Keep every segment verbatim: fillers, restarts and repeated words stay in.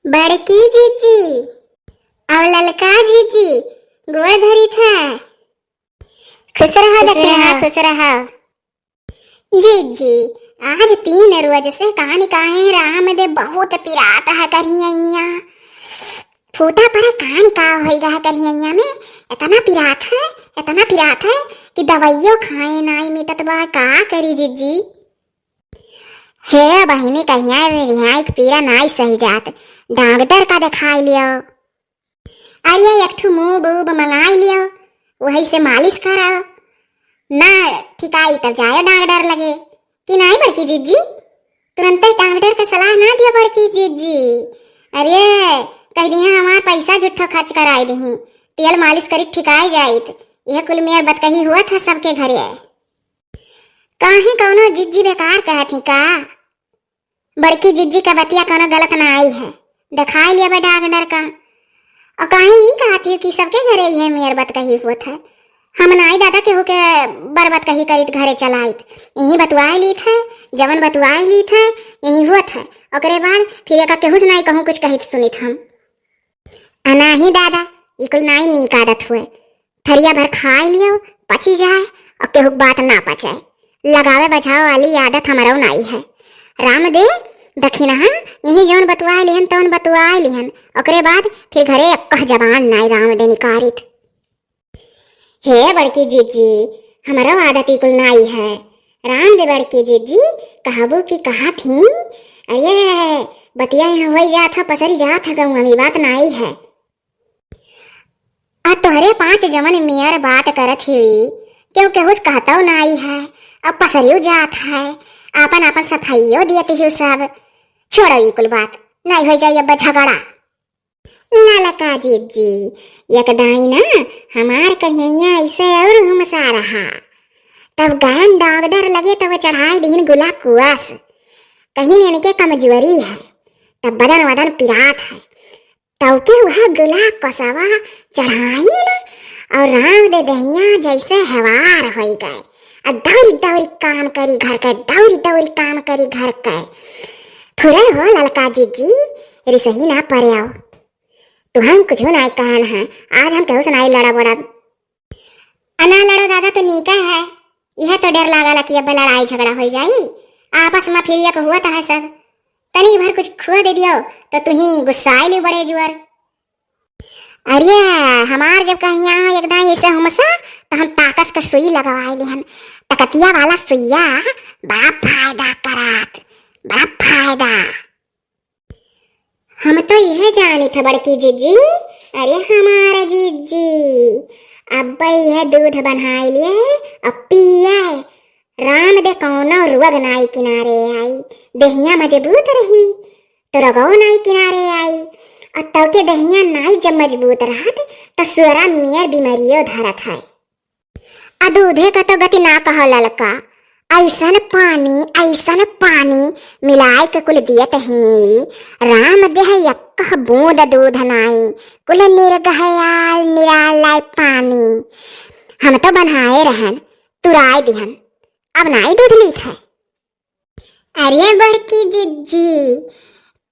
बड़की जिज्जी, अउ ललका जिज्जी, गोड़ धरी था। खुश रहो खुश दखिनहा, रहो। खुश रहो। जिज्जी, आज तीन रोज से कान काहे राम दे बहुत पिरात है करिहैया। फूटा पर कान का होई गा करिहैया में, इतना पिरात है, इतना पिरात है कि दवाइयो खाए नाई मिटत बा, का करी जिज्जी? हे बहिनी, कहिया रिहाई के पीरा नाई सही जात, डॉक्टर का देखाई लियो। अरे एक ठो मूव बूब मंगाई लियो, वही से मालिश करो। ना ठिकाई तब जायो डॉक्टर लगे, कि नाई बड़की जिज्जी? तुरंते डॉक्टर के सलाह ना दियो बड़की जिज्जी। अरे कह दिया हमार पैसा झूठो खर्च कराई दिही, तेल मालिश करी ठिकाई जाइत। यह कुल मेर बतकही हुआ था सबके घरे। काहे कौनो जिज्जी बेकार कहत ही का? बड़की जिज्जी का बतिया कौनो गलत ना आई है, देखाई लिया बे डॉक्टर का। और काहे ई कहत ही कि सबके घरे इहे मेर बतकही होत है? हम नाई दादा केहू के बर बतकही करीत घरे चलाइत, यही बतुआई लीत है, जवन बतुआई लीत है यही होत है। ओकरे बाद फिर एका केहू से नाई कहूँ कुछ कहित सुनित हम। अनाही दादा, ई कुल नाई नीक आदत हुए। थरिया भर खाए लियो, पची जाए, और केहू के बात ना पचे। लगावे बझावे वाली आदत हमरो नाई है। राम दे, दखिनहा, यही जौन बतुआए लिहन, तौन बतुआए लिहन। ओकरे बाद फिर घरे एक्कह जबान नाई राम दे निकारित। हे बड़की जिज्जी, हमरो आदत ई कुल नाई है। राम दे बड़की जिज्जी, कहबू कि कहा थी, अरे, बतिया यहाँ होई जात है, पसरी जात है गौआ में, ई बात नाई है। आ तोहरे पाँच जवन मेयर बात करत ही, केहू केहू से कहतौ नाई है, अब पसरियो जात है, आपन आपन सफाइयो दियत ही सब। छोड़ो ई कुल बात, नाई होई जाई अब झगड़ा। ललका जिज्जी, एक दाई ना हमार कन्हैया ऐसे और हुमसा रहा। तब गयन डॉक्टर लगे तब चढ़ाई दिहिन गुलाब कुआस। कहिन इनके कमजोरी है, तब बदन वदन पिरात है। तब के वह गुलाब कुसवा चढ़ाइन और राम दे दहिया जैसे हवार होई गए। आ दौरी दौरी काम करी घर के, दौरी दौरी काम करी घर के। फुरे हो ललका जिज्जी, रिसही ना पड़े आओ। तुहन कुछ नाई कहन है, आज हम केहू से नाई लड़ब वड़ब। अना लड़ो दादा तो नीका है, यह तो डर लागल कि अब लड़ाई झगड़ा होई जाई, आपस में फिर एक हुआ है सब। तनी भर कुछ खुआ दे दियो तो तुही गुस्साए लियो बड़े जुअर। अरे हमार जब कहिया एकदम ऐसे हुमसा तो हम ताकस के सुई लगवाए लिहन, तकतिया वाला सुइया, बड़ा फायदा करात, बड़ा फायदा। हम तो यह जानी था बड़की जिज्जी, अरे हमारा जिज्जी, अब यह दूध बनाए लिए, अब पिए। राम दे कौनो रोग नाई किनारे आई, देहिया मजबूत रही, तो रोगो नाई किनारे आई। और तब के देहिया नाई जब मजबूत रहत, तो सुअरा मेयर बीमारियों धरत है। आ दूधे का तो गति ना कहो ललका, ऐसन पानी, ऐसन पानी मिलाए के कुल दियत ही, राम देह यक्कह बूंद दूध नाई, कुल निरगहयाल निरालाय पानी। हम तो बनाए रहन, तुराए दिहन, अब नाई दूध लीत है। अरे बड़की जिज्जी,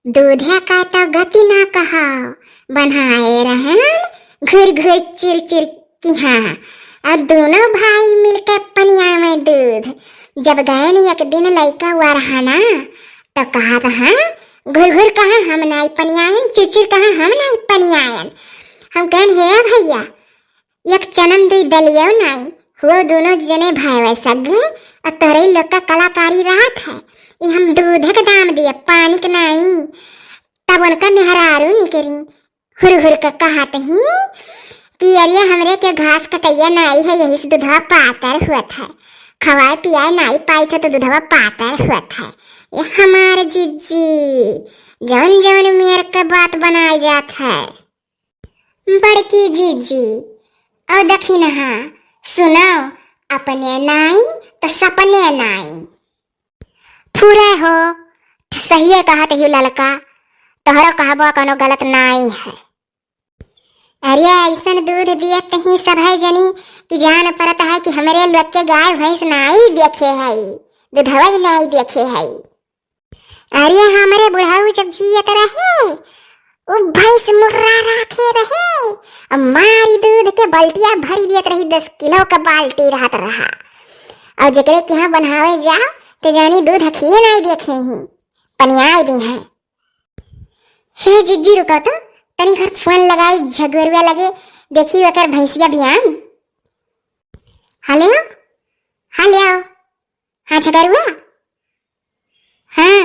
दूधे का तो गति ना कहा, बनाए रहन घुर घुर चिर चिर किहा, और दोनों भाई मिलके पनिया में दूध। जब गयन एक दिन लइका हुआ रहा ना, तो कहा रहा, "घुर घुर कहा हम नाई पनियायन, चिर चिर कहा हम नाई पनियायन।" हम कहन, "हे भैया, एक चनम दुई दलियो नाई, हुआ दोनों जने भाई सग, और तोरे लोग का कलाकारी रात है, ई हम दूध के दाम दिए, पानी के नाई।" तब उनका मेहरारू निकरी, हुर हुर के कहत ही कि अरे हमरे के घास कटैया नाई है, यही से दूधवा पातर हुआ था, खवाए पियाए नाई पाई था तो दूधवा पातर हुआ था। ये हमार जिज्जी, जौन जौन मेर के बात बनाए जात है। बड़की जिज्जी, और दखिनहा, सुनो, अपने नाई तो सपने नाई। फुरे हो, सहिए कहत ही ललका, तोहरो कहबो कोनो गलत नाई है। अरे ऐसन दूध दियत ही सभे जनी कि जान परत है कि हमरे लोग के गाय भैंस नाई देखे है, दूधवा ही नाई देखे है। अरे हमरे बुढ़ऊ जब जियत रहे, उ भैंस मुर्रा राखे रहे, अब मारी दूध के बाल्टिया भरी दियत रही, दस किलो का बाल्टी रहत रहा। और जेकरे के यहाँ बन्हावे जाओ, ते जानी दूध अखिए नाई देखे ही, पनियाई दिहे। हे जिज्जी, रुको तो, तनी घर फोन लगाई, झगुरुआ लगे, देखी ओकर भैंसिया बियान। हेलो, हेलो, हाँ झगरुआ, हाँ,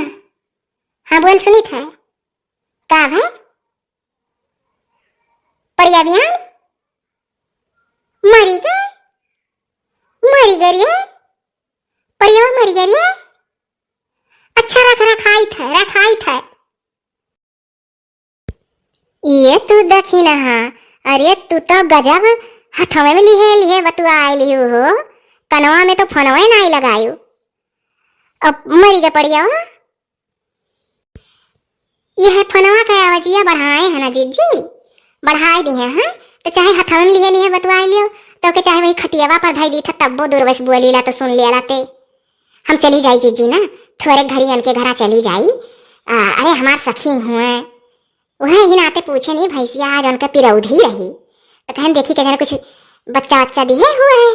हाँ बोल, सुनित है, का भाई? पड़िया बियान? मरी गए, मरी गए रे, पड़िया मरी गए रे। अच्छा रख, रखाई थे, रखाई थे। ये तू दखिनहा, अरे तू तो गजब हथवे में लिहे लिहे बतुआए लिहू हो, कनवा में तो फोनवे नाई लगायू। अब मरी के पड़िया हो। यह फोनवा का आवाजिया बढ़ाए है ना जिज्जी, बढ़ाए दिहे हैं, तो चाहे हथवे में लिहे लिहे बतुआए लियो, तो के चाहे वही खटियावा पर धई दी था, तब्बो दूर बस बोली ला तो सुन लिया लाते। हम चली जाई जिज्जी ना, थोरे घड़ी उनके घरा चली जाई। आ, अरे हमार सखी हुए, वह ही नाते पूछे नहीं भैंसिया आज उनका पिरौधी रही, तो कहन देखी के जरा कुछ बच्चा बच्चा दिहे हुए है।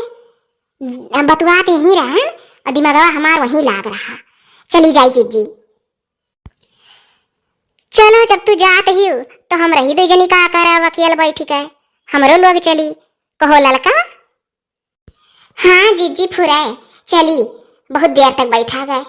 हम बतुआत यहीं रहन और दिमागवा हमार वहीं लाग रहा। चली जाई जिज्जी। चलो जब तू जात ही तो हम रही दो जनी, का करा वकील बैठ के, हमरो लोग चली, कहो ललका। हाँ जिज्जी फुरे, चली, बहुत देर तक बैठा गए।